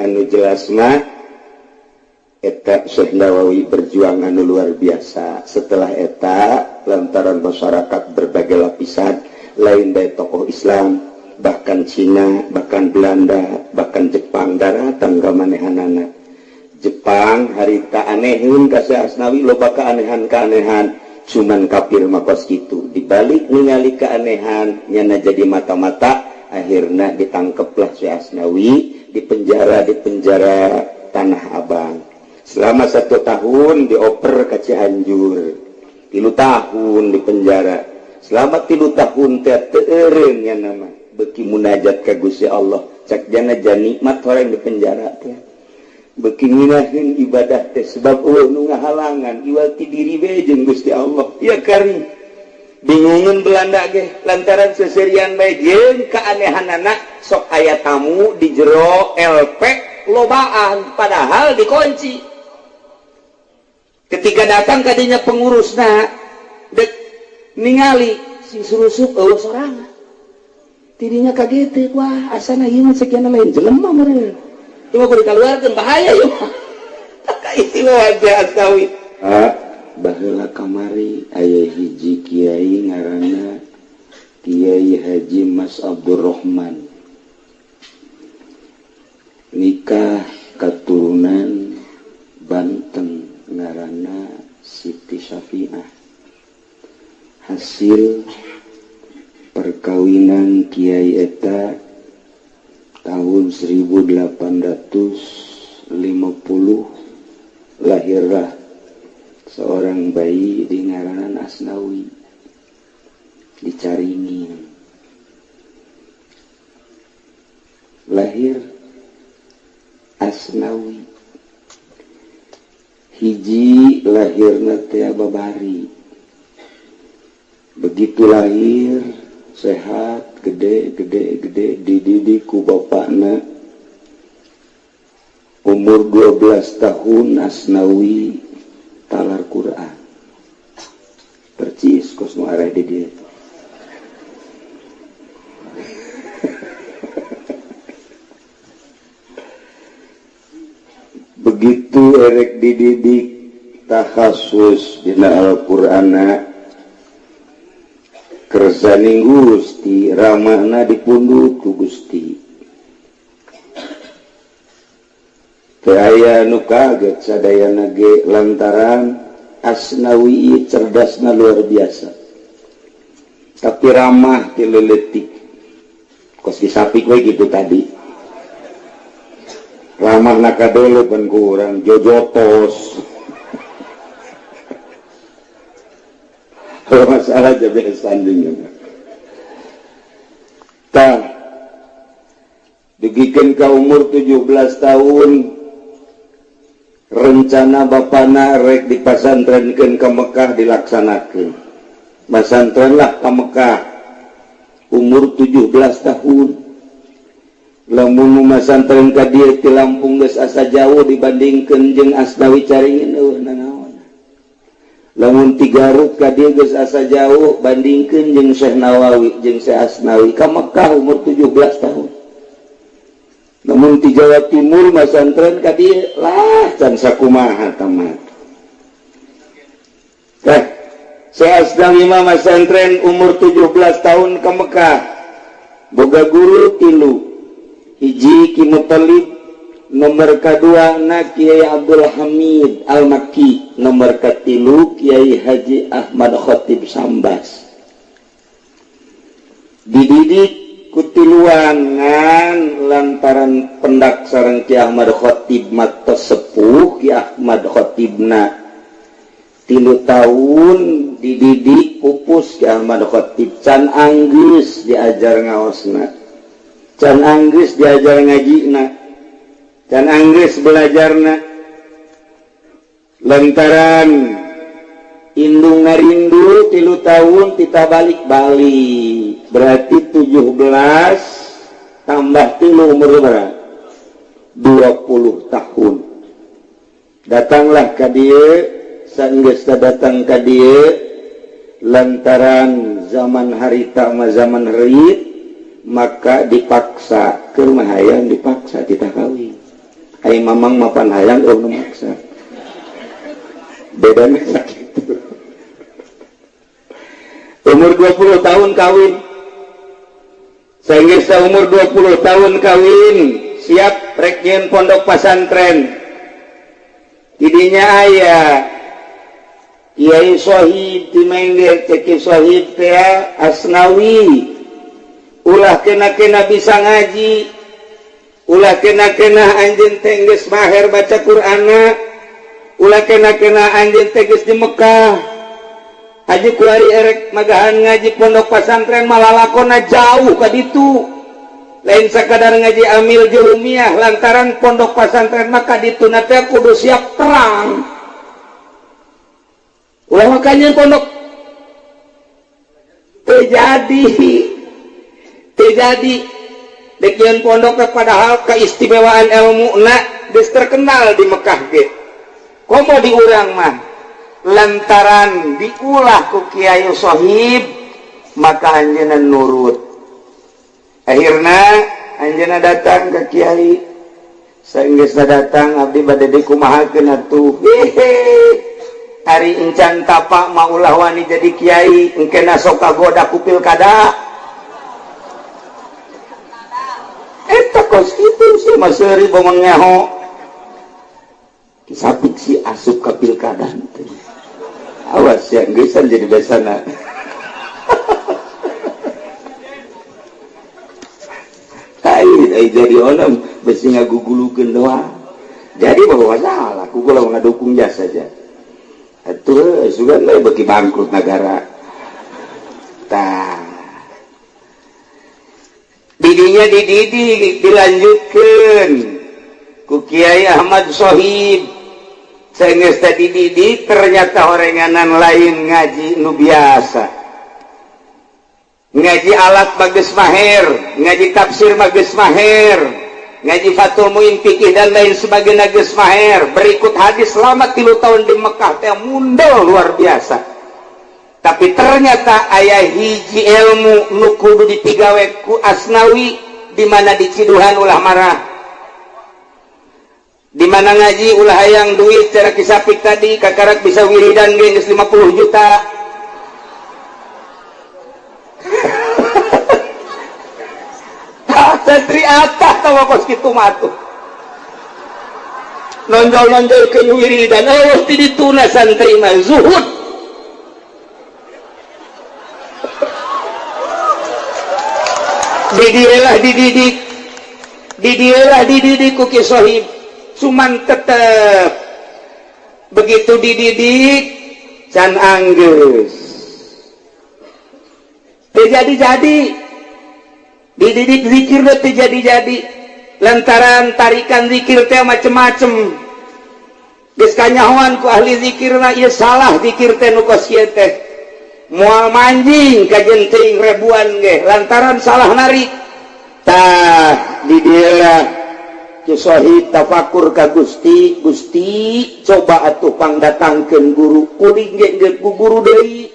Anu jelas mah eta Syekh Nawawi berjuang anu luar biasa. Setelah eta, lantaran masyarakat berbagai lapisan, lain dari tokoh Islam, bahkan Cina, bahkan Belanda, bahkan Jepang daratan ka manehanana. Jepang harita anehun ka Syekh Asnawi, loba keanehan-keanehan, cuman kafir mah kos gitu. Dibalik ningali keanehan, nyana jadi mata-mata, akhirnya ditangkeplah Syekh Asnawi, di penjara, di penjara Tanah Abang. Selama 1 tahun, dioper ke Cianjur, 3 tahun di penjara. Selama 3 tahun teh teu eureun nama, beki munajat ka Gusti Allah. Cak jana nikmat orang di penjara teh, beki ngeunaheun ibadah teh, sebab euweuh nu ngahalangan, iwal ti diri we jeung Gusti Allah. Ya kari bingungan Belanda ge lantaran seserian bae jeung keanehanana, sok aya tamu di jero LP lobaan, padahal dikunci. Ketika datang kadinya pengurusna dek ningali sing surusup, euweuh sorangan. Tidinya kaget, wah, asana ieu mah sekian lain jelema meureun. Ieu mah kudu dikaluarkeun, bahaya ieu mah. Itu aja Asnawi. Ah, baheula kamari aya hiji kiai ngaranna Kiai Haji Mas Abdurrahman, nikah keturunan Banten ngaranna Siti Syafi'ah. Hasil perkawinan Kiai eta tahun 1850 lahirlah seorang bayi di ngaranan Asnawi, dicaringin. Lahir Asnawi hiji, lahirna teh babari. Begitu lahir sehat, gede gede gede, dididik ku bapakna. Umur 12 tahun Asnawi talar Quran percis kos nu arah di dia. Begitu erek dididik takhasus dina Al-Qur'ana, kersaning Gusti, ramahna dipundut ku Gusti. Teu aya nu kaget sadayana ge, lantaran Asnawi cerdasna luar biasa, tapi ramah ti leutik, kos disapik we gitu tadi. Ramah nakadele pan kurang jojotos. Kalau masalah aja biasa sanding. Tah, dugikeun ka umur 17 tahun, rencana bapana rek dipasantrenkeun ke Mekah dilaksanakeun. Pasantren lah ke Mekah umur 17 tahun. Lamun masantren ka dieu ti Lampung geus asa jauh dibandingkeun jeung Asnawi Caringin, euweuh nanaon. Lamun ti Garut ka dieu geus asa jauh bandingkeun jeung Syekh Nawawi jeung Syekh Asnawi ka Mekah umur 17 tahun. Lamun ti Jawa Timur masantren ka dieu lah can sakumaha tamat. Teh Syekh Asnawi mah masantren umur 17 tahun ke Mekah, boga guru tilu: hiji Ki Muthalib, nomor kedua na Kiai Abdul Hamid Al-Makki, nomor katilu Kiai Haji Ahmad Khatib Sambas. Dididik kutiluan, ngan lantaran pendak sareng Ki Ahmad Khatib matos sepuh Ki Ahmad Khatibna, 3 tahun dididik pupus Ki Ahmad Khatib, can anggeus diajar ngaosna, can anggeus diajar ngajina, can anggeus belajarna. Lantaran indung ngarindu, 3 tahun kita balik-balik, berarti 17 tambah 3 umur berapa? 20 tahun datanglah ka dieu. Sanggeus datang ka dieu, lantaran zaman harita mah zaman rit, maka dipaksa ke rumah hayang, dipaksa kita kawin. Ai mamang mapan hayang eueuh nu maksa. Bedana sakitu. Umur 20 tahun kawin. Sehingga umur 20 tahun kawin, siap rek nyieun pondok pesantren. Tidinya aya Kiai Sohib di Mengge, cek Sohib teh Asnawi. Ulah kena-kena bisa ngaji, ulah kena-kena anjeun teh geus maher baca Qur'ana, ulah kena-kena anjeun teh geus di Mekah. Haji kuari erek magahan ngaji pondok pesantren malah lakona jauh ka ditu. Lain sakadar ngaji amil jurumiyah, lantaran pondok pesantren maka dituna teh kudu siap perang. Ulah makanya pondok terjadi terjadi dek pondok, padahal keistimewaan ilmu na geus terkenal di Mekah ge. Komo di urang mah, lantaran diulah ku Kiai Sohib maka anjeunna nurut. Akhirna anjeunna datang ke Kiai. Saenggeusna datang, abdi bade dikumahakeun atuh? Hehe, ari encan tapa mah ulah wani jadi kiai, engkena sok kagoda ku pilkada. Eta kos kitu sih mah seuri bongon ngeho. Kisapik si asup ka pilkada teh. Awas ya, geusan jadi besana. Ai jadi onem besi ngagugulukeun doang. Jadi bahwa salah, ku kalau ngadukung jasa saja. Atuh sugan we beuki bangkrut negara. Tah. Didinya dididik dilanjutkeun ku Kiai Ahmad Sohib. Saenggeus tadi dididik ternyata horenganan lain ngaji nu biasa. Ngaji alat bagus maher, ngaji tafsir bagus maher, ngaji Fathul Muin fikih dan lain sebagainya geus maher. Berikut hadis selama 3 tahun di Mekah teh mundel luar biasa. Tapi ternyata aya hiji ilmu nu kudu dipigawe ku Asnawi, di mana diciduhan ulah marah, di mana ngaji ulah hayang duit. Cara kisapik tadi kakarak bisa wiridan ge geus 50 juta. Santri atah tawa kos kitu mah tuh. Nonjol-nonjol ke wiridan, eueuh ti dituna santri mah zuhud. Didieulah dididik. Didieulah dididik ku Ki Sohib. Cuman tetep begitu dididik can anggeus. Teu jadi-jadi dididik zikir teu jadi-jadi, lantaran tarikan zikir teh macem-macem. Geus kanyahoan ku ahli zikirna ieu salah zikir teh nu kos ieu teh moal manjing ka jenting ribuan ge lantaran salah narik. Tah, di dieu Ki Sohib tafakur ka Gusti. Gusti, coba atuh pangdatangkeun guru kuring ge ge ku guru deui.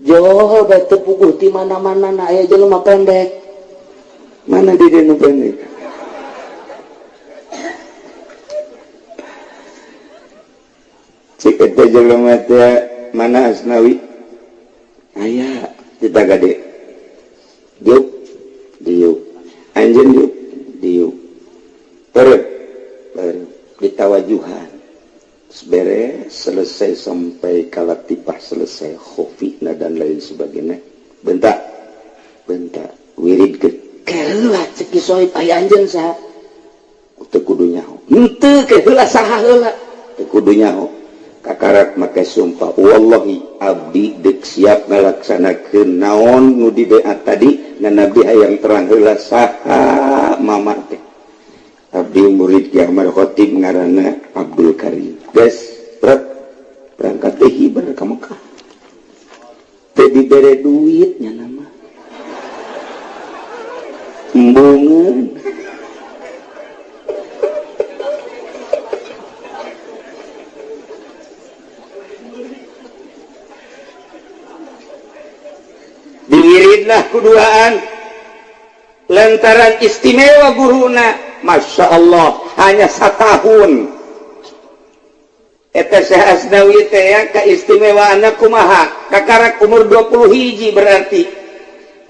Joh teu puguh ti mana-mana na aya jelema pendek. Mana di dieu nu pendek? Cik eta jelema teh mana Asnawi? Aya kita gade. Diuk, diuk. Anjeun diuk, diuk. Perut, perut. Ditawajuhan. Beres, selesai sampai kalatipah selesai khofina dan lain sebagainya. Bentak, bentak. Wirid ke keheula cek Ki Sohib, aya anjeun saha? Teu kudu nyaho. Henteu, keheula saha heula? Teu kudu nyaho. Kakarak make sumpah, wallahi abdi dek siap ngalaksanakeun naon nu dibeat tadi, ngan abdi hayang terang heula saha mama teh. Abdi murid Ki Ahmad Khatib ngaranna Abdul Karim. Geus, berat berangkat teh hiber ka Mekah. Teu dibere duit nya nama. Embungeun. Diwiridlah kuduaan lantaran istimewa guruna. Masya Allah, hanya satahun. Eta Syekh Asnawi teh ya, keistimewaan kumaha? Kakarak umur 20 hiji berarti.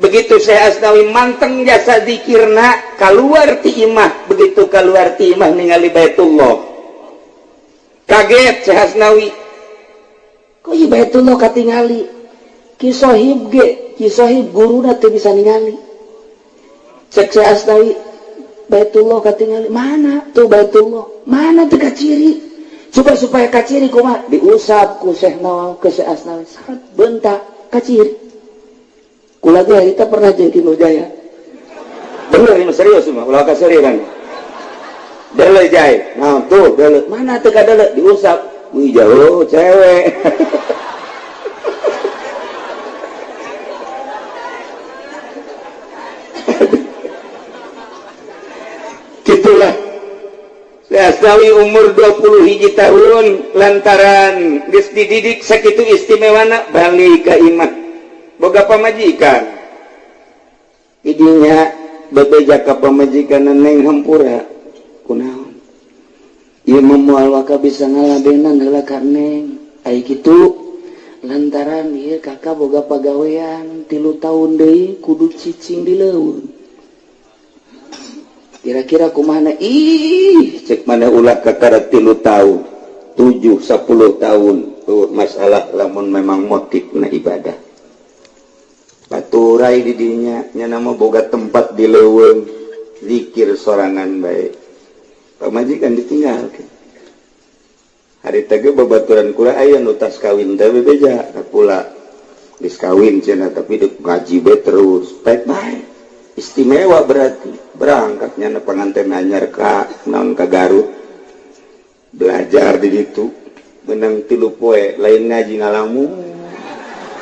Begitu Syekh Asnawi manteng jasa zikirna, keluar ti imah. Begitu keluar ti imah, ningali Baitullah, kaget Syekh Asnawi, kok ieu Baitullah katingali? Ki Sohib ge, Ki Sohib guruna, teu bisa ningali. Cek Syekh Asnawi, Baitullah katingali, mana tuh Baitullah, mana tuh kaciri? Coba supaya kaciri kumaha? Diusap ku Syekh Nawawi ke Syekh Asnawi, sangat bentak kaciri. Kula ge harita pernah jeung Ki Nurjaya. Bener ini, serius mah, ulah kaserian. Dele jai. Nah, tuh dele. Mana teu kadele? Diusap. Wih, jauh cewek. Gitulah. Asnawi umur 20 hiji tahun, lantaran geus dididik sakitu istimewana, balik ka imah, boga pamajikan. Idinya bebeja ka pamajikan, "Neng, hampura." "Kunaon?" "Ieu mah moal waka bisa ngaladenan heula ka Neng." "Ai kitu?" "Lantaran ieu kakak boga pagawean 3 tahun deui, kudu cicing di leuweung. Kira-kira kumaha?" "Ih," cek mana, "ulah kakara 3 tahun, 7, 10 tahun tuh masalah, lamun memang motif na ibadah." Baturai di dinya nya nama boga tempat di leuweung, zikir sorangan baik, pamajikan ditinggal. Hari teh babaturan kula aya nu tas kawin teh, bebeja ka kula, geus kawin cenah, tapi dek ngaji bae terus. Baik baik, istimewa berarti. Berangkatnya na pengantin anyar ka naon, ka Garut, belajar di ditu, menang 3 poe, lain ngaji, ngalamun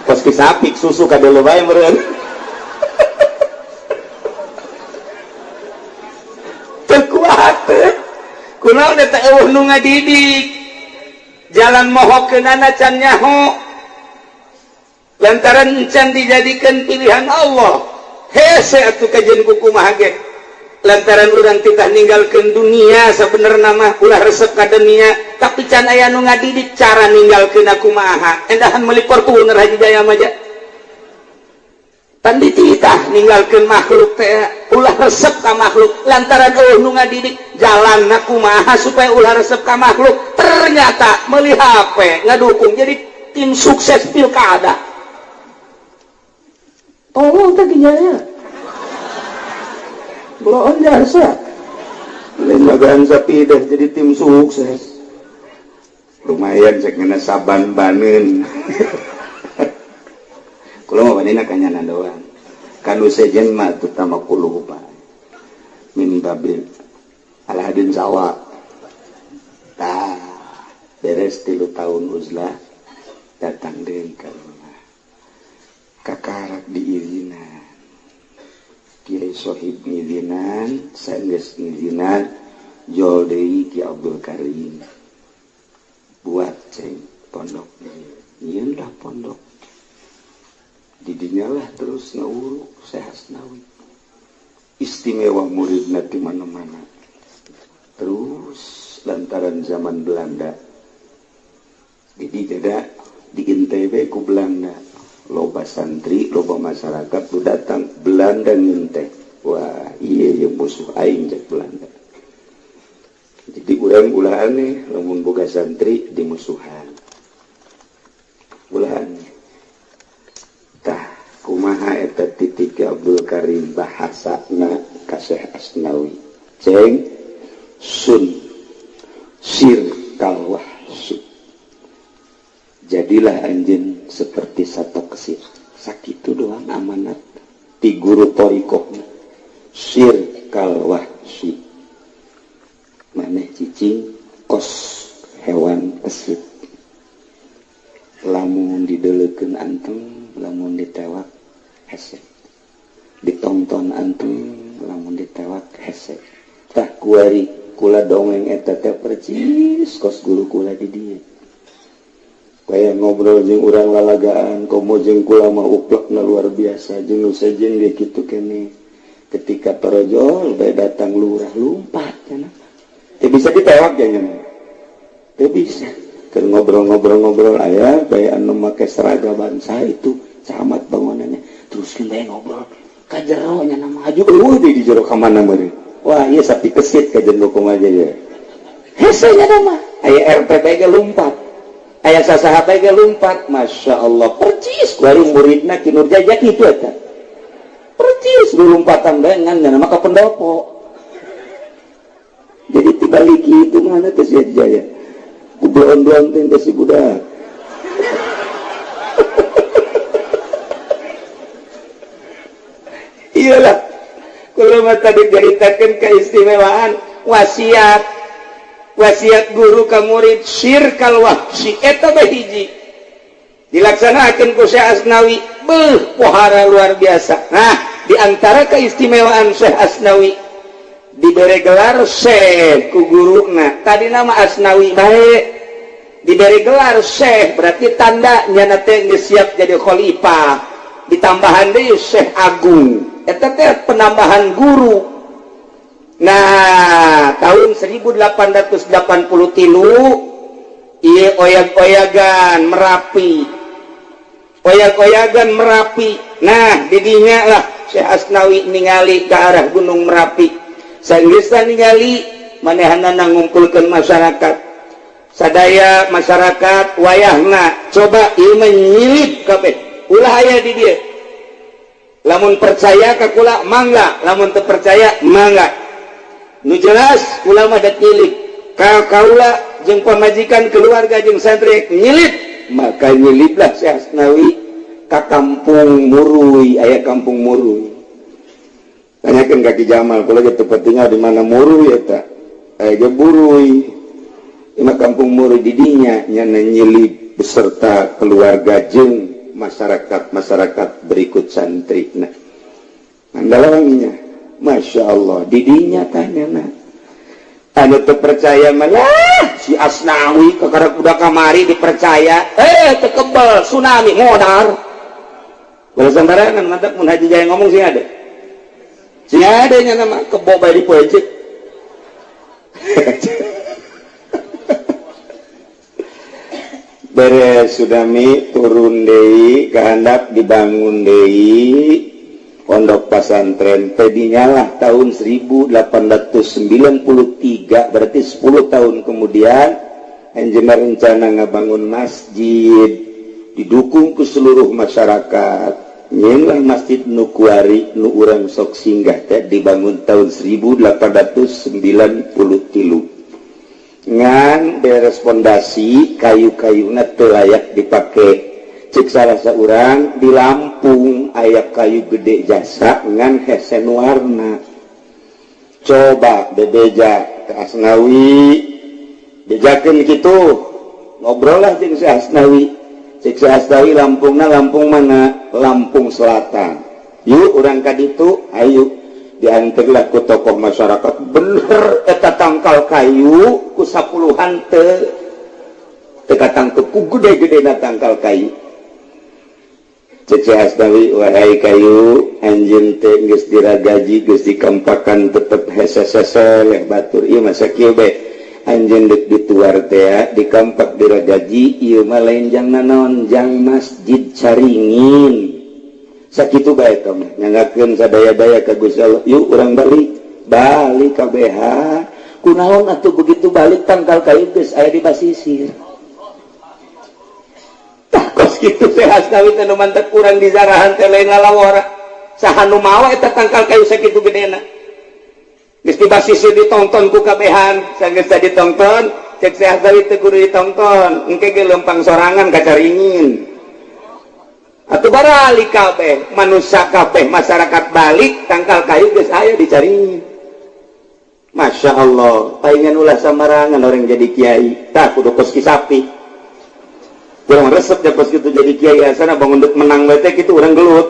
kos ki sapi susu kadele bae meureun. Teu kuat. Kunaon eta? Eueuh nu ngadidik. Jalan mohokeunana can nyaho, lantaran can dijadikan pilihan Allah. Hese atuh kajian kumaha ge, lantaran urang titah ninggalkeun dunia. Sebenarnya mah ulah resep ka dunia, tapi can aya nu ngadidik cara ninggalkeun kumaha. Endahan meuli Fortuner Haji Jaya mah tan dititah ninggalkeun makhluk teh, ulah resep ka makhluk, lantaran eueuh nu ngadidik jalan kumaha supaya ulah resep ka makhluk. Ternyata meuli HP, ngadukung jadi tim sukses pilkada. Tolong teh ginjalnya bloon jasa lain sapi dah jadi tim sukses, lumayan cek ngena saban banen. Kula mah banena kanyana doang, kanu sejen mah terutama kuluh min babil alahadin sawa. Tah, beres 3 tahun uzlah, datang deui ka rumah, kakarak diizinan Kiai Sohib, ngizinan. Sanggeus ngizinan, jol deui Ki Abdul Karim, "Buat ceng pondok." Nyieun lah pondok didinya lah, terus nguruk Syekh Asnawi, istimewa, murid di mana-mana. Terus lantaran zaman Belanda, jadi tidak di INTB ku Belanda, loba santri, loba masyarakat lu datang. Belanda nginte, "Wah, iya yang musuh aing," cek Belanda. Jadi urang ulah aneh lamun boga santri di musuhan, ulah aneh. Tah, kumaha eta titik Abdul Karim bahasana ka Syekh Asnawi? "Ceng sun sir kalwahsi, jadilah anjeun seperti satu kesir." Sakitu doang amanat ti guru thoriqohna. Sir kalwahsi, maneh cicing kos hewan kesit, lamun didelekeun anteng, lamun ditewak hese, ditonton anteng, lamun ditewak hese. Tah, kuari kula dongeng eta teh percis kos guru kula di dieu, kayak ngobrol jeung urang lalagaan, komo jeung kula mah uplekna luar biasa, jeung nu sejen ge kitu kene. Ketika torojol bae datang lurah, lumpat cenah. Teu bisa ditewak ya nya, teu bisa. Keur ngobrol-ngobrol-ngobrol, aya bae anu make seragam bangsa itu, camat bangunannya. Terus bae ngobrol ka jero nya, nama aju eueuh deui di jero ka mana meureun. Wah, ieu sapi kesit ka jero kumaha ya. Hese nya nama aya RT ge lumpat, aya sasaha ge lumpat. Masya Allah, percis kuari muridna Ki Nurjaya kitu, eta percis lompatan bae ngan nya maka pendopo. Jadi tibalik itu mana teh si Jaya belon-belon teh si budak. Iyalah, kalau mah tadi ceritakan keistimewaan wasiat, wasiat guru ka murid sirkal wahsi, eta bae hiji dilaksanakan ku Syekh Asnawi, beuh, pohara luar biasa. Nah, di antara keistimewaan Syekh Asnawi, diberi gelar Syekh ku guruna. Tadi nama Asnawi bae, diberi gelar Syekh berarti tanda nyana teh geus siap jadi khalifah. Ditambahan deui Syekh Agung, eta teh penambahan guru. Nah, tahun 1883 ieu oyag-oyagan Merapi, oyag-oyagan Merapi. Nah, didinya lah Syekh Asnawi ningali ke arah Gunung Merapi. Sanggeusna ningali, manehanana ngumpulkeun masyarakat sadaya, masyarakat wayahna coba ieu menyilip kabeh, ulah aya di dieu. Lamun percaya ka kula mangga, lamun teu percaya mangga, nu jelas kula mah dek nyilip ka kaula jeung pamajikan, keluarga jeung santri nyilip. Maka nyiliplah Syekh Asnawi ka Kampung Murui. Aya Kampung Murui, tanyakeun ka Ki Jamal, kula ge teu tinggal di mana Murui eta, aya ge Burui. Ima Kampung Murui, didinya nyana nyilip beserta keluarga jeung masyarakat, masyarakat berikut santri. Nah, mandalawanginya, Masya Allah, didinya tanya. Nah, anu teu percaya malah si Asnawi kakara kuda kamari dipercaya, eh, teu kebel tsunami modar. Kalau sembarangan mantap, mun Haji Jaya ngomong sih ada sing ada nya nama kebo bae dipoecek. Beres tsunami, turun deui kehandap, dibangun deui pondok pesantren. Tadinya tahun 1893, berarti 10 tahun kemudian, anjeunna rencana ngabangun masjid, didukung ke seluruh masyarakat. Nyeunlah Masjid nu kuari, nu urang sok singgah teh, dibangun tahun 1893. Ngan beres pondasi, kayu-kayuna teu layak dipake. Cek salah seorang di Lampung aya kayu gede jasa ngan hesen warna, coba bebeja ke Asnawi, bejakeun kitu, ngobrol lah jeung si Asnawi. Cek si Asnawi, Lampungna Lampung mana? Lampung Selatan. Yuk urang ka ditu, ayo. Diantarlah ku tokoh masyarakat, bener eta tangkal kayu ku sapuluhan teu teu katangkep ku gede-gedena tangkal kayu. Cek si Asnawi, "Wahai kayu, anjeun teh geus diragaji, geus dikampakan, tetep hese-hese batur. Ieu mah sakieu bae, anjeun deuk dituar teh, dikampak, diragaji, ieu mah lain jang nanaon, jang Masjid Caringin." Sakitu bae teh mah nyanggakeun sadaya-daya ka Gusti Allah. Yuk urang balik. Balik KBH, kunaon atuh, begitu balik tangkal kayu geus aya di basisir. Tah, kos kitu teh Asnawi teh, nu mantak kurang di zarahan teh lain lalawara. Saha nu mawa eta tangkal kayu sakitu gedena geus di basisir, ditonton ku kabehan? Sanggeus ditonton, cek si Asnawi, "Teu kudu ditonton, engke ge lempang sorangan ka Caringin." Atuh baralik kabeh manusia, kabeh masyarakat balik, tangkal kayu geus aya di Caringin. Masya Allah, palingan ulah samarangan orang jadi kiai. Tah, kudu kos sapi. Kurang resep ya kos gitu jadi kiai, asana bangun dek menang bae teh kitu urang gelut.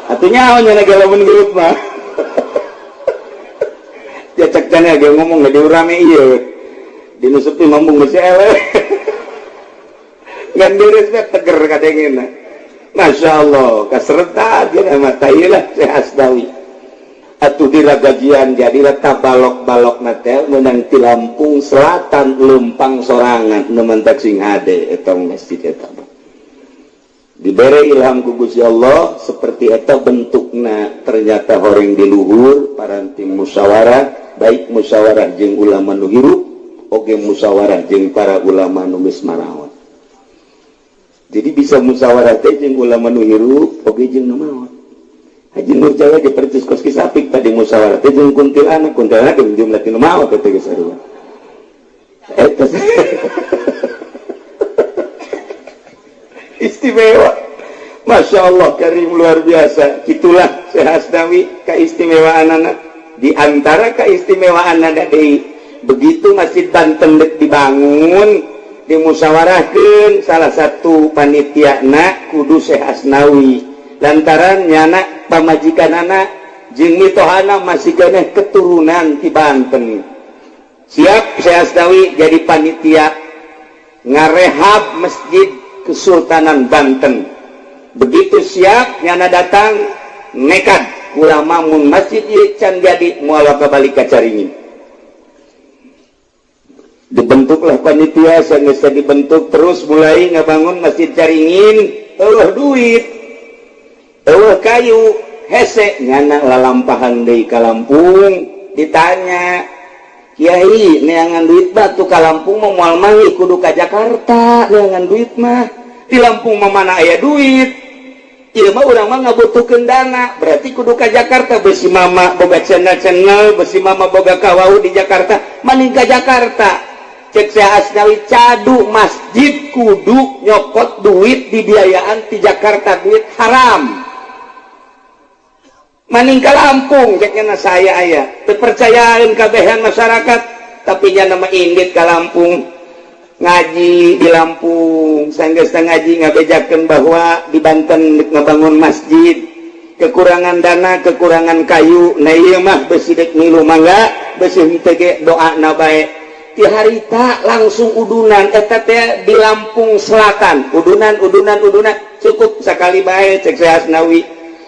Atuh nyaho nya lamun gelut mah. Ya cek can ge ngomong di urang ieu. Di nu sepi mambung geus eleh. Ngan beres teger kadengena. Masya Allah, kaserta dia nama lah Syekh Asnawi. Atuh diragajian jadilah tabalok-balok teh menang ti Lampung Selatan lempang sorangan nu mantak sing hade eta masjid eta mah. Dibere ilham ku Gusti Allah seperti eta bentukna. Ternyata horeng di luhur paranti musyawarah, baik musyawarah jeung ulama nu hirup oge musyawarah jeung para ulama nu geus maraot. Jadi bisa musyawarah teh jeung ulama nu hirup oge jeung nu maot. Haji Nur Jawa di percis kos Ki Sapik tadi musyawarah teh jeung kuntilanak, kuntilanak jeung jumlah tinu maot teh geus sarua eta. Istimewa, Masya Allah Karim, luar biasa. Itulah Syekh Asnawi keistimewaan anak. Di antara keistimewaan anak deui, begitu Masjid Banten dek dibangun, dimusyawarahkeun, salah satu panitia na kudu Syekh Asnawi, lantaran nyana pamajikan anak jeung mitohana masih keneh keturunan di Banten. Siap Syekh Asnawi jadi panitia ngarehab Masjid Kesultanan Banten. Begitu siap nyana datang, nekat ulama mun masjid ieu can jadi moal balik ka Caringin. Dibentuklah panitia. Sanggeus dibentuk, terus mulai ngabangun Masjid Caringin. Euweuh duit, euweuh kayu, hese. Nyana lalampahan deui ka Lampung. Ditanya, "Kiai, neangan duit batu ka Lampung mah moal manggih, kudu ka Jakarta neangan duit mah. Di Lampung mah mana aya duit? Ieu mah urang mah ngabutuhkeun dana, berarti kudu ka Jakarta. Besi mama boga channel-channel, besi mama boga kawau di Jakarta, maning ka Jakarta." Cek Syekh Asnawi, "Cadu masjid kudu nyokot duit dibiayaan di Jakarta, duit haram maning ka Lampung." Ceknya saya aya kepercayaan kabehan masyarakat, tapi nya nama indit ka Lampung, ngaji di Lampung. Sanggeus ngaji, ngabejakeun bahwa di Banten ngebangun masjid kekurangan dana, kekurangan kayu. Nah, ieu mah besi dek milu mangga, besi henteu ge doa na bae. Ti harita langsung udunan eta teh di Lampung Selatan, udunan, udunan, udunan. "Cukup sakali bae," cek Syekh Asnawi,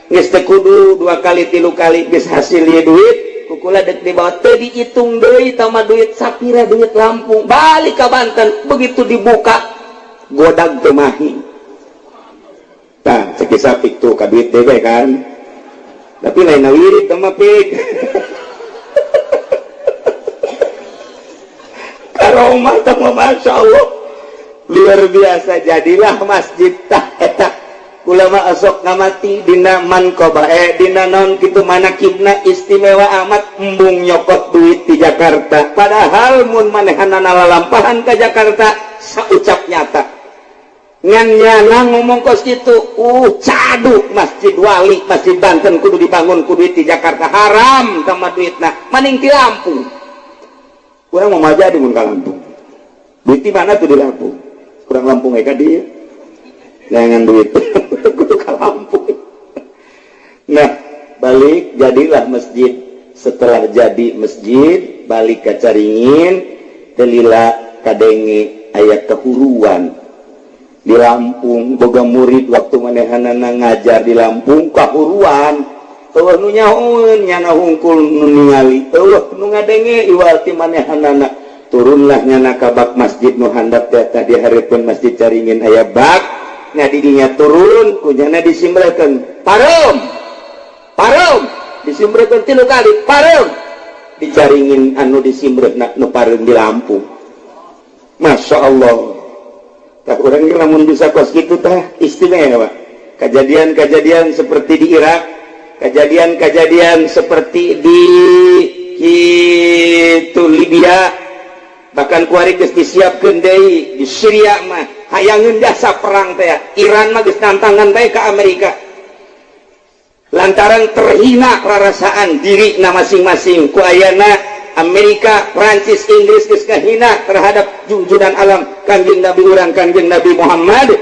"geus teu kudu dua kali, tilu kali. Geus hasil ieu duit kukula dek dibawa, teu dihitung deui tama duit sapira, duit Lampung." Balik ke Banten, begitu dibuka godag teu mahi. Tah, cek Sapik tuh ka duit teh kan, tapi lain wirid teh mah pik karomah teh mah. Masya Allah, luar biasa. Jadilah masjid. Tah, eta ulama asok ngamati dina manqobah, dina non kitu, manakibna istimewa amat. Embung nyokot duit di Jakarta, padahal mun manehanana lalampahan ke Jakarta saucap nyata ngan nyana ngomong kos kitu, cadu Masjid Wali, Masjid Banten kudu dibangun ku duit di Jakarta, haram sama duitna, maning di Lampung." Kurang mau jadi mun ka Lampung, duit di mana tuh di Lampung? Kurang Lampung ka dia jangan duit kudu ka Lampung. Nah, balik, jadilah masjid. Setelah jadi masjid, balik ke Caringin, telila kadenge aya kehuruan di Lampung. Boga murid, waktu manehanana ngajar di Lampung kahuruan, euweuh nu nyahoeun, nyana hungkul nu ningali, euweuh nu ngadenge iwal ti manehanana. Turunlah nyana ka bak masjid nu handap teh. Tadi hareupeun Masjid Caringin aya bak nya, di dinya turun, ku nyana disimbrekeun, "Pareum, pareum!" Disimbrekeun tilu kali, "Pareum!" Di Caringin anu disimbreuna, nu pareum di Lampung. Masya Allah. Tah, urang lamun bisa kos kitu tah istimewa. Kejadian-kejadian seperti di Irak, kejadian-kejadian seperti di itu Libya, bahkan kuari geus disiapkeun deui di Syria mah hayangeun jasa perang teh. Iran mah geus tantangan teh ke Amerika lantaran terhina perasaan diri na masing-masing ku ayana Amerika, Prancis, Inggris geus kahina terhadap junjunan alam Kanjeng Nabi urang, Kanjeng Nabi Muhammad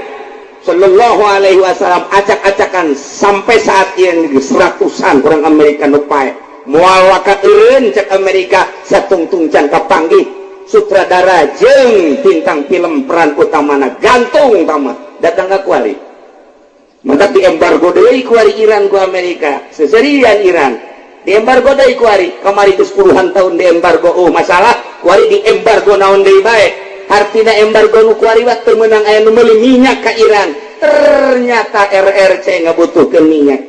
Sallallahu Alaihi Wasallam. Acak-acakan sampai saat ini seratusan orang Amerika nu paeh. Moal waka eureun cek Amerika satungtung can kapanggih sutradara jeung bintang film peran utamana. Gantung tama datang ke kuari, maka di embargo deui kuari Iran ku Amerika. Seserian Iran. Di embargo deui kuari. Kamari geus puluhan tahun di embargo, oh masalah. Kuari di embargo naon deui bae. Hartina embargo nu kuari waktu menang aya nu meuli minyak ka Iran. Ternyata RRC ngabutuhkeun minyak.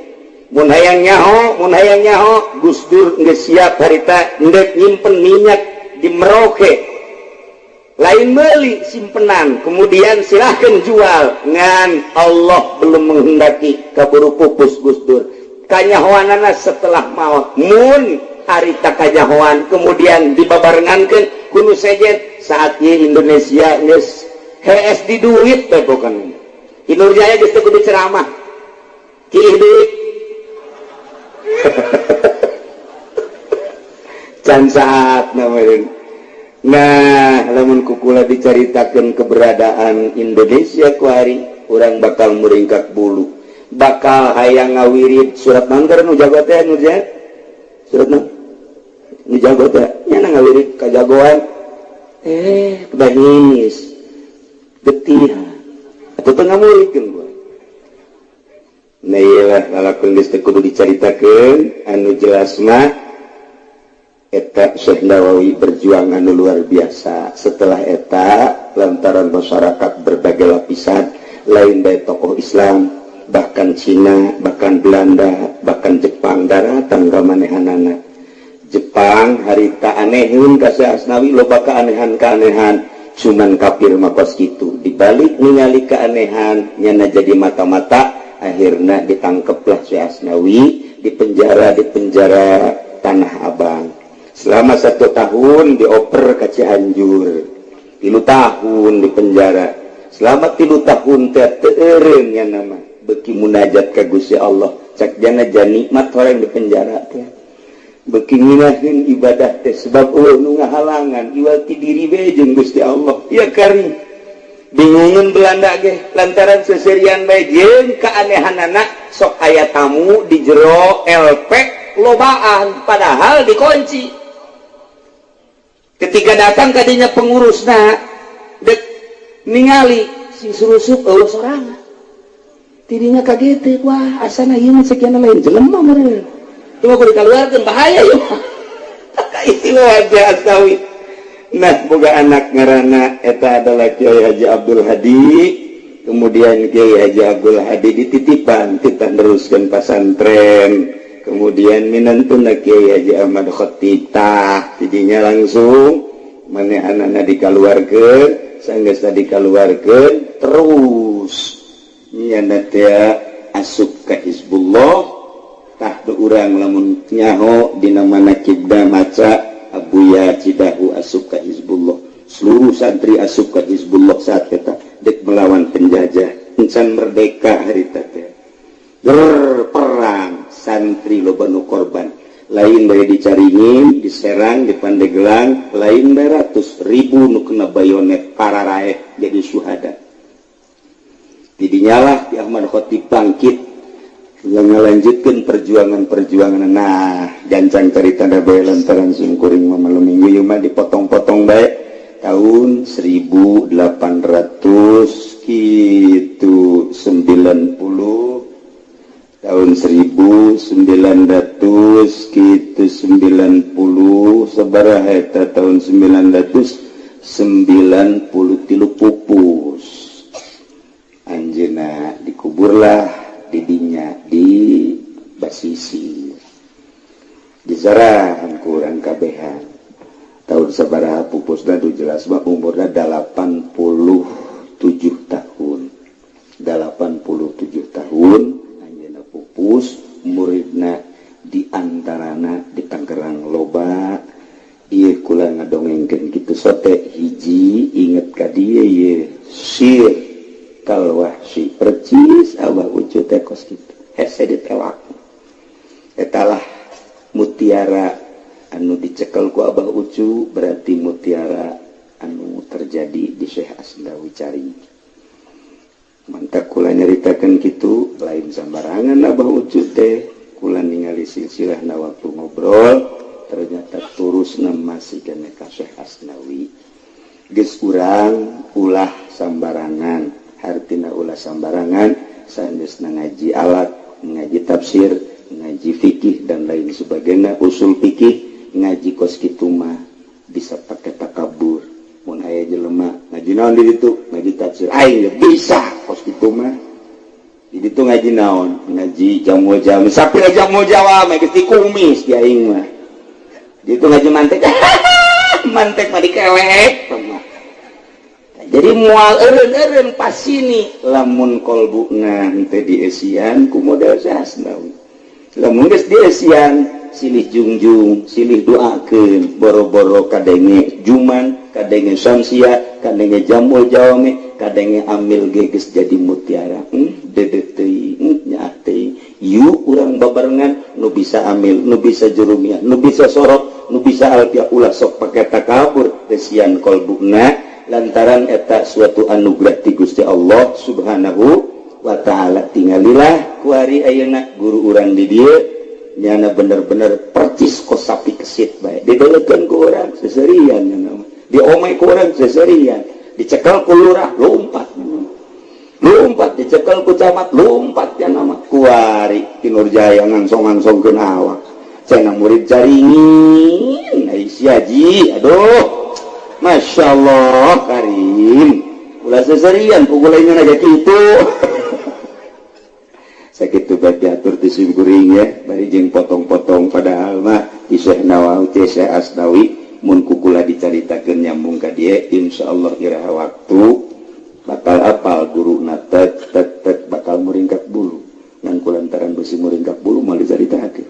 Mun hayang nyaho, mun hayang nyaho, Gus Dur geus siap harita ndek nyimpen minyak di Merauke. Lain beli, simpenan, kemudian silahkan jual. Ngan Allah belum menghendaki, kaburu pupus Gus Dur. Kanyahoanana setelah maut. Mun harita kanyahoan kemudian dibabarengankeun ku nu sejen, saat ieu Indonesia geus hees di duit teh bukan. Ki Nurjaya geus teu kudu ceramah. Kiih duit. Can saat namanya. Nah, lamun kukula dicaritakan keberadaan Indonesia kuari, urang bakal muringkak bulu, bakal hayang ngawirid surat manggar nu jago teh nu surat nu nu jago teh nya ngawirid kajagoan kebahinis getih atau teu ngamuridkeun gua. Nah, iyalah lalakon geus teu kudu dicaritakeun. Anu jelas mah eta Syekh Nawawi berjuang anu luar biasa. Setelah eta, lantaran masyarakat berbagai lapisan, lain dari tokoh Islam, bahkan Cina, bahkan Belanda, bahkan Jepang daratan ka manehanana. Jepang harita anehun ka Syekh Asnawi, loba keanehan-keanehan. Cuman kafir mah kos kitu, dibalik ningali keanehan nyana jadi mata-mata. Akhirnya ditangkeplah Syekh Asnawi di penjara, di penjara Tanah Abang selama 1 tahun, dioper ke Cianjur, 3 tahun di penjara. Selama 3 tahun teh teu eureun nya nama, beki munajat ka Gusti Allah. Cak jana nikmat orang di penjara teh, beki nginahin ibadah teh, sebab euweuh nu ngahalangan, iwal ti diri we jeung Gusti Allah. Ya kari bingungan Belanda ge lantaran seserian bae jeung keanehanana, sok aya tamu di jero LP lobaan padahal dikunci. Ketika datang kadinya pengurusna dek ningali si surusup, euweuh sorangan. Tidinya kaget, wah, asana ieu sekian lain jelema meureun. Cuma kudu dikaluarkeun, bahaya ieu mah. Itu aja Asnawi. Nah, boga anak ngaranna eta adalah Kiai Haji Abdul Hadi. Kemudian Kiai Haji Abdul Hadi dititipan kita neruskan pasantren. Kemudian minantuna Kiai Haji Ahmad Khatib, tah tidinya langsung manehanana dikaluarkeun. Sanggeus dikaluarkeun, terus nyana teh asup ka Hizbullah. Tah, urang lamun nyaho dina manakibna maca Abuya Cidahu asup ka Hizbullah, seluruh santri asup ka Hizbullah saat eta dek melawan penjajah. Encan merdeka harita teh. Perang santri loba nu korban, lain dari di Caringin, di Serang, di Pandeglang, lain ratus ribu nu kena bayonet para raeh jadi suhada. Tidinyalah di Ahmad Khatib bangkit yang melanjutkan perjuangan-perjuangan. Nah, gancang cerita da bae lantaran simkuring mah malam minggu ieu mah dipotong-potong bae. Tahun 1800 gitu 90, tahun 1900 gitu 90 sabaraha eta, tahun 993 pupus anjeunna, dikuburlah didinya di Basisi, di kurang kabehan. Tahun sabaraha pupusna du jelas mah umurna 87 tahun. 87 tahun anjeunna pupus. Muridna diantarana di Tangerang loba. Ieu kula ngadongengkeun kitu sote hiji inget ka dieu ye sir kalwahsi, percis Abah Ucu teh kos kitu, hese ditewak. Etalah mutiara anu dicekel ku Abah Ucu, berarti mutiara anu terjadi di Syekh Asnawi Cari. Mantap, kula nyaritakan gitu lain sambarangan. Abah Ucu teh kula ningali silsilah na waktu ngobrol, ternyata terus masih kena ka Syekh Asnawi. Geus urang ulah sambarangan, hartina ulah sambarangan sanes ngaji alat, ngaji tafsir. Ngaji fikih dan lain sebagainya, usul fikih, ngaji kos kitu mah bisa pakai takabur. Mun aya jelema ngaji naon di ditu, ngaji tafsir, aing bisa kos kitu mah. Di ditu ngaji naon, ngaji jamu jami, sapi jamu Jawa mah geus dikumis di aing mah. Di ditu ngaji mantek, mantek mah dikelek. Jadi mual eureun-eureun pas sini lamun kolbuna henteu dieusian ku model Asnawi. Lamun geus dieusian, silih jungjung, silih doakeun, boro-boro kadenge juman, kadenge samsia, kadenge jamul jawami, kadenge amil ge geus jadi mutiara. Dede teuing, nyaah teuing. Yuk urang babarengan nu bisa amil, nu bisa jurumiyah, nu bisa sorot, nu bisa alfiah, ulah sok pake takabur, eusian kolbuna lantaran eta suatu anugerah ti Gusti Allah Subhanahu wa Ta'ala. Tingalilah kuari ayeuna guru urang di dieu, nyana bener-bener percis kos sapi kesit bae. Didelekeun ku urang seserian, nyana diomay ku urang seserian, dicekel ku lurah lompat lompat, dicekel ku camat lompat. Nyana mah kuari ti Nurjaya ngangsong-ngangsongkeun awak cenah murid caringin. Ai sia ji, aduh, Masya Allah Karim, ulah seserian pukulannya aja gitu. Sakit bae diatur di simkuring ya, bari jeung potong-potong. Padahal mah di Syekh Nawawi, ti Syekh Asnawi, mun kukula dicaritakeun nyambung ka dieu, insyaallah iraha waktu bakal apal guru na tek tek tek, bakal muringkak bulu. Ngan kulantaran besi muringkak bulu moal dicaritakeun.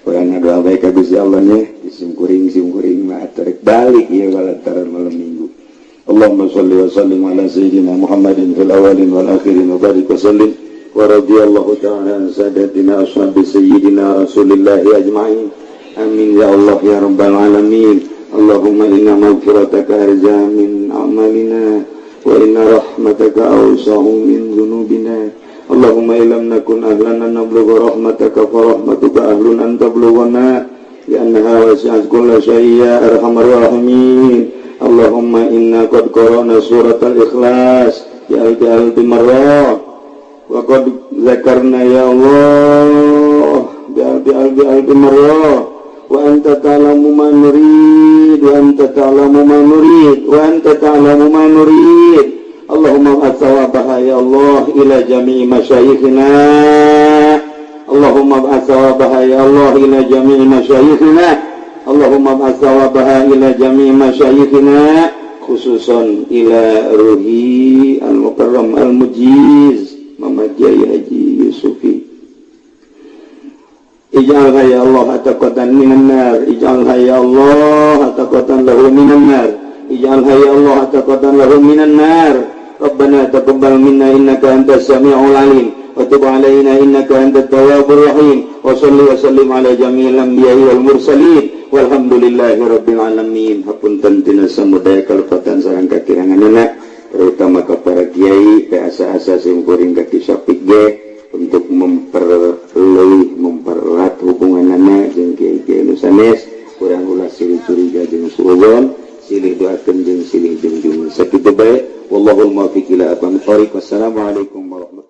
Urang ngadoa bae ka Gusti Allah nya di simkuring. Simkuring mah tarik balik ieu lantaran malam Minggu. Allahumma shalli wa sallim ala sayyidina Muhammadin fil awwalin wal akhirin wa barik wa sallim wa radiyallahu ta'ala an sadatina ashabi sayyidina Rasulillah ajma'in. Amin ya Allah ya rabbal alamin. Allahumma inna maghfirataka arja min a'malina wa inna rahmataka awsa'u min dhunubina. Allahumma illam nakun ahlan an nablugha rahmataka fa rahmatuka ahlun an tablughana li'annaha wasi'at kulla syai' ya arhamar rahimin. Allahumma inna qad qara'na surat al-ikhlas bi alfi alfi marrah wa qad zakarna ya Allah bi alfi alfi alfi marrah wa anta ta'lamu ma nurid wa anta ta'lamu ma nurid wa anta ta'lamu ma nurid. Allahumma ba'ats thawabaha ya Allah ila jami'i masyayikhina. Allahumma ba'ats thawabaha ya Allah ila jami'i masyayikhina. Allahumma ba'ats thawabaha ila jami'i masyayikhina, khususan ila ruhi al-mukarram al-mujiz Muhammad Kiai Haji Yusufi. Ij'alha ya Allah ataqatan minan nar. Ij'alha ya Allah ataqatan lahu minan nar. Ij'alha ya Allah ataqatan lahu minan nar. Rabbana taqabbal minna innaka antas samiul alim wa tub alaina innaka antat tawwabur rahim wa salli wa sallim ala jami'il anbiya'i wal mursalin walhamdulillahi rabbil alamin. Hapunten tina samudaya kalepatan sareng kakiranganna, terutama ka para kiai teh asa-asa simkuring ka Ki Syafiq ge untuk memperleuwih mempererat hubunganana jeung kiai-kiai nu sanes. Urang ulah silih curiga jeung suudzon, silih doakeun jeung silih junjung. Sakitu bae, wallahul muwaffiq ila aqwamit thoriq. Wassalamualaikum warahmatullahi.